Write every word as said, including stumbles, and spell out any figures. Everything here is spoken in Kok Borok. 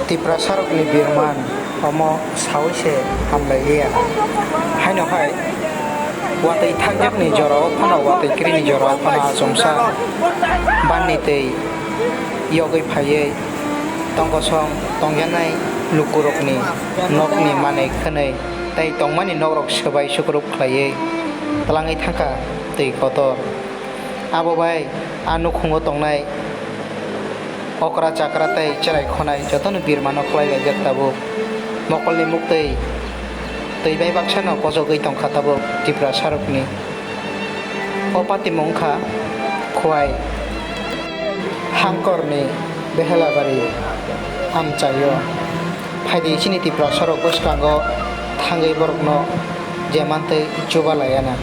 Tiprasarokni birman omo saui se hamlai liya. Haino hai watwi thakjakni jorao phano, watwi kirini jorao phano achomsa banni twi yogwi phaiwi tongkosong tongjaknai lukurokni nokni manwi khwnwi tei tongmani nokrok swbai sukrub khlaiwi twlangwi thangkha twi kotor. Abo bai a nukhungo tongnai okra chakra tei chwrai khonai jotono birmano khlai laijak tabuk. Mokolni muktwi twi bai baksano kochogwi tongkha tabuk Tiprasarokni. O patimung wngkha Khowai Hangkorni Behelabari amchaio. Phaidi chini Tiprasarok bwskango thangwi borokno je mantwi chuba laiya na.